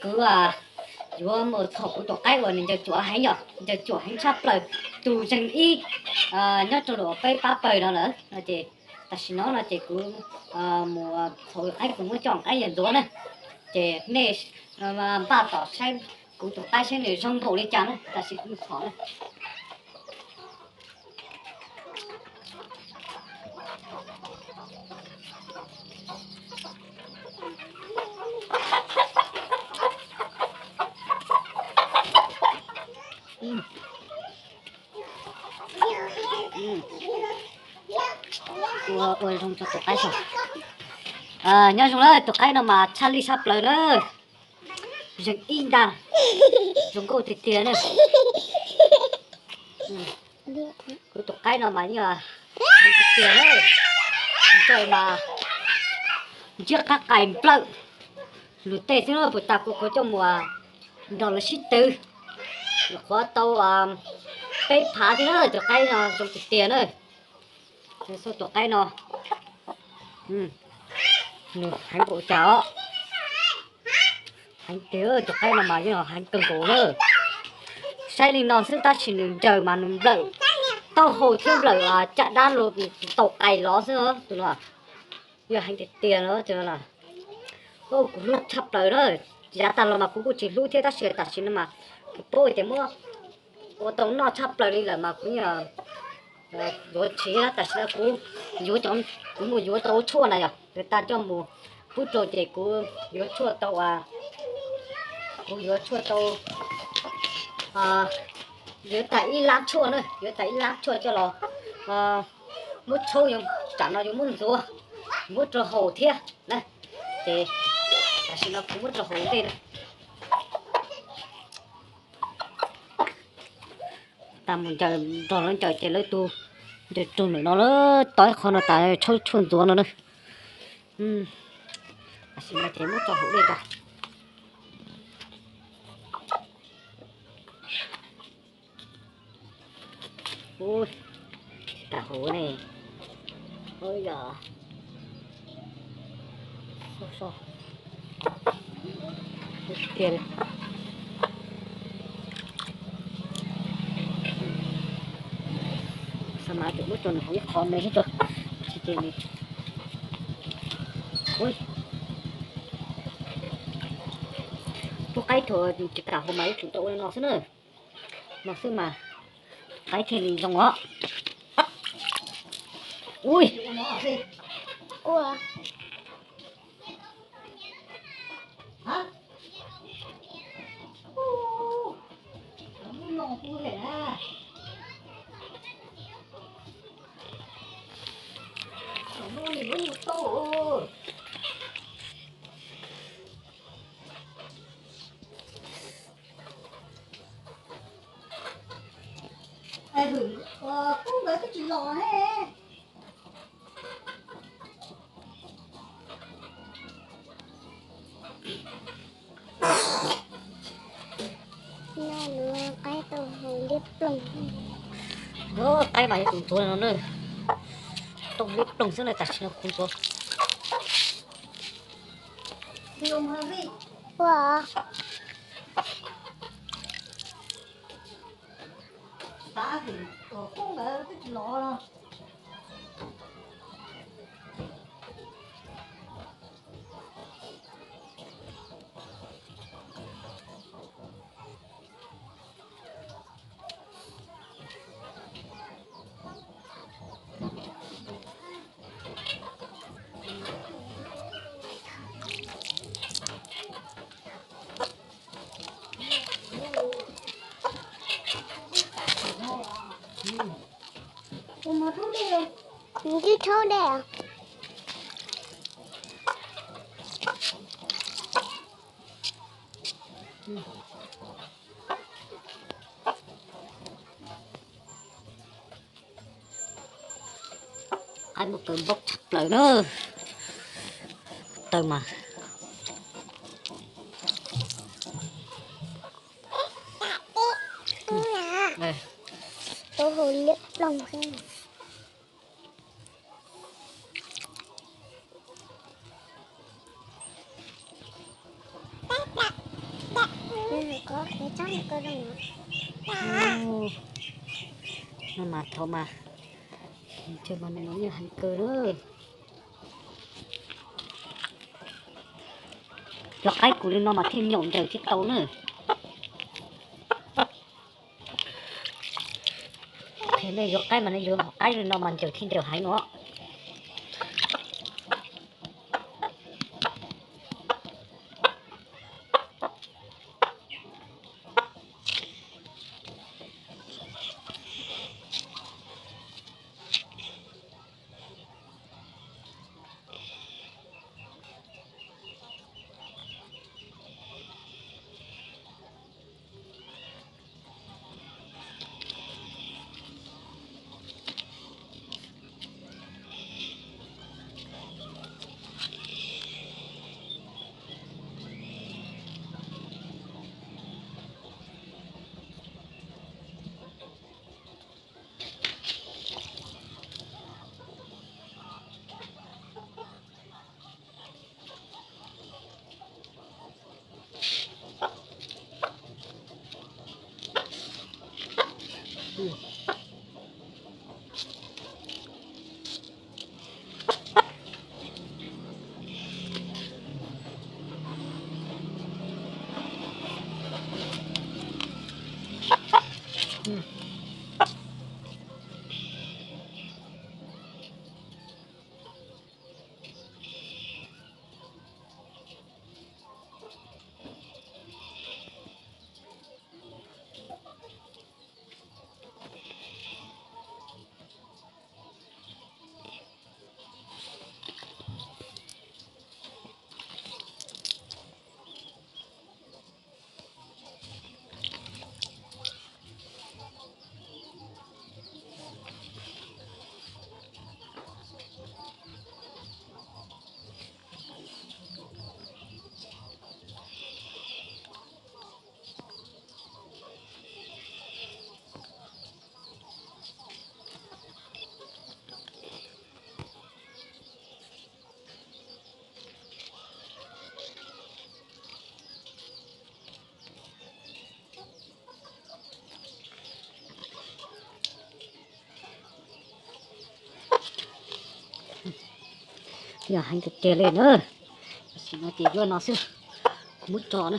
Kuv yuav mus txhom kuv tus qaib uas nws ncaws cuam heev yom, ncaws cuam heev tshaj plaws, tus zeeg ib nyob rau ntawm peb pab pawg no lawm no ces tam sim no no ces kuv mus txhom qaib, kuv muab coj qaib yawg ntxuav na. Ces nej npaj tos saib kuv tus qaib saib nws zoo npaum li cas na, tam sim kuv mus txhom na. Ua zoo rau tus qaib. Nyob zoo na, tus qaib no mas tshaj lij tshaj plaws na. Zeeg ib ntag, zoo nkauj tiag tiag na. Kuv tus qaib no mas yeej tiag tiag na. Ntsej mas ntsiab qab qais nplawm, luag tej xwb na, puas tas kuv qhuav coj mus nrog lawv sib twv, qhuav tau peb phav thiab na, tus qaib no zoo tiag tiag na. Xauj tus qaib no, nws heev npaum cas os. Heev tiag, tus qaib no mas yeej heev kawg nkaus na. Saib li no xwb tab sis nws ncaws mas nws nplawm taub hau thiab nplawm caj dab los tau qais los xwb tus no. Yog heev tiag tiag no. Kuv hlub tshaj plaws na. Yav tag los mas kuv kuj tsis hlub thiab tab sis tam sim no mas kuv paub tias muab ua tau noj tshaj plaws li lawm mas kuv yuav tsis, tam sim no kuv yuav, kuv mus yuav tau tshuaj na yom, kuv tas coj mus pub rau ces kuv yuav tshuaj tau, kuv yuav tshuaj tau, yuav tag ib lab tshuaj na, yuav tag ib lab tshuaj coj los muab tshaub, tsam no yuav muab ntxuav, muab rau haus thiab na. Ces tam sim no kuv muab rau haus ntej na. Tas mus ncaws nrog lawv ncaws ces lawv tus ncaws rau ntawm no lawm, tau ib qho no tas tshaub tshuaj ntxuav no na. Tam sim no ces muab rau haus ntej tas. Ui, tsis tas huv ne. Ui yog, tiag li. Xav mas tseem muab tso nws hauv ib qho me thiab tso, tsis ces nws, ui, tus qaib thaum tsis kam haus mas yuav tsum tau ua li no xwb na. No xwb mas qaib thiaj li zoo os. Ui, ua, Kub nkawd twb tsis los ne. Qaib tau hau liab ploog. Qaib mas yuav tsum ntxuav no na. Tau liab ploog xwb na, tam sim no kuv ntxuav. Ua. Nws twb rhaub dej. Qaib muaj kaw npaum tshaj plaws na. Taw mas. Tau hau liab ploog xwb. Ov, no mas thaum mas, ntshe mas nws yeej heev kawg na. Cov qaib kuv li no mas thiaj nyaum ncaws thiaj tau na. Qhia nej yuav qaib mas nej yuav hom qaib li no mas ncaws thiaj ncaws heev no. Yog heev tiag tiag li na. Tam sim no ces yuav no xwb, muab tso na.